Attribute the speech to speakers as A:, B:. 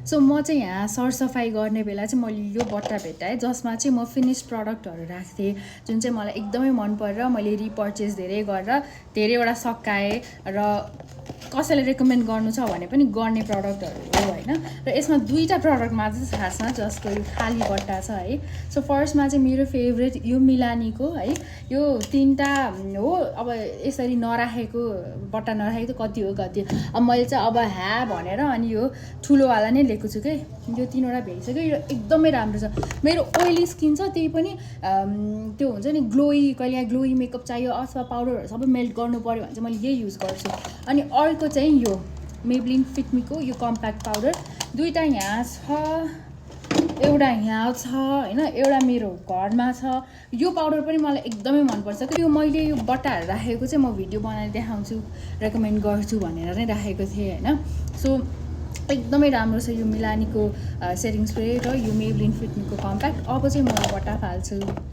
A: So म चाहिँ यहाँ सरसफाइ गर्ने बेला चाहिँ मैले यो बट्टा भेटाएँ जसमा चाहिँ म फिनिस प्रडक्टहरू राख्थेँ जुन चाहिँ मलाई एकदमै मन परेर मैले रिपर्चेस धेरै गरेर धेरैवटा सकाएँ र कसैले रेकमेन्ड गर्नु छ भने पनि गर्ने प्रडक्टहरू हो होइन। र यसमा दुईवटा प्रडक्ट मात्रै छ खासमा जसको यो खाली बट्टा छ है। सो फर्स्टमा चाहिँ मेरो फेभरेट यो मिलानीको है, यो 3टा हो। अब यसरी नराखेको बट्टा नराखेको कति हो कति, अब मैले चाहिँ अब भनेर अनि यो ठुलोवाला नै लिएको छु कि यो 3वटा भ्याइसक्यो। यो एकदमै राम्रो छ। मेरो ओइली स्किन छ, त्यही पनि त्यो हुन्छ नि ग्लोई, कहिले ग्लोई मेकअप चाहियो अथवा पाउडरहरू सबै मेल्ट गर्नु पऱ्यो भने चाहिँ मैले यही युज गर्छु। अनि अर्को चाहिँ यो मेबलिन फिटमीको यो कम्प्याक्ट पाउडर, दुईवटा यहाँ छ, एउटा यहाँ छ होइन, एउटा मेरो घरमा छ। यो पाउडर पनि मलाई एकदमै मनपर्छ कि यो मैले यो बट्टाहरू राखेको चाहिँ म भिडियो बनाएर देखाउँछु, रेकमेन्ड गर्छु भनेर नै राखेको थिएँ होइन। सो एकदमै राम्रो छ यो मिलानीको सेटिङ स्प्रे र यो मेबलिन फिटमीको कम्प्याक्ट। अब चाहिँ म बट्टा फाल्छु।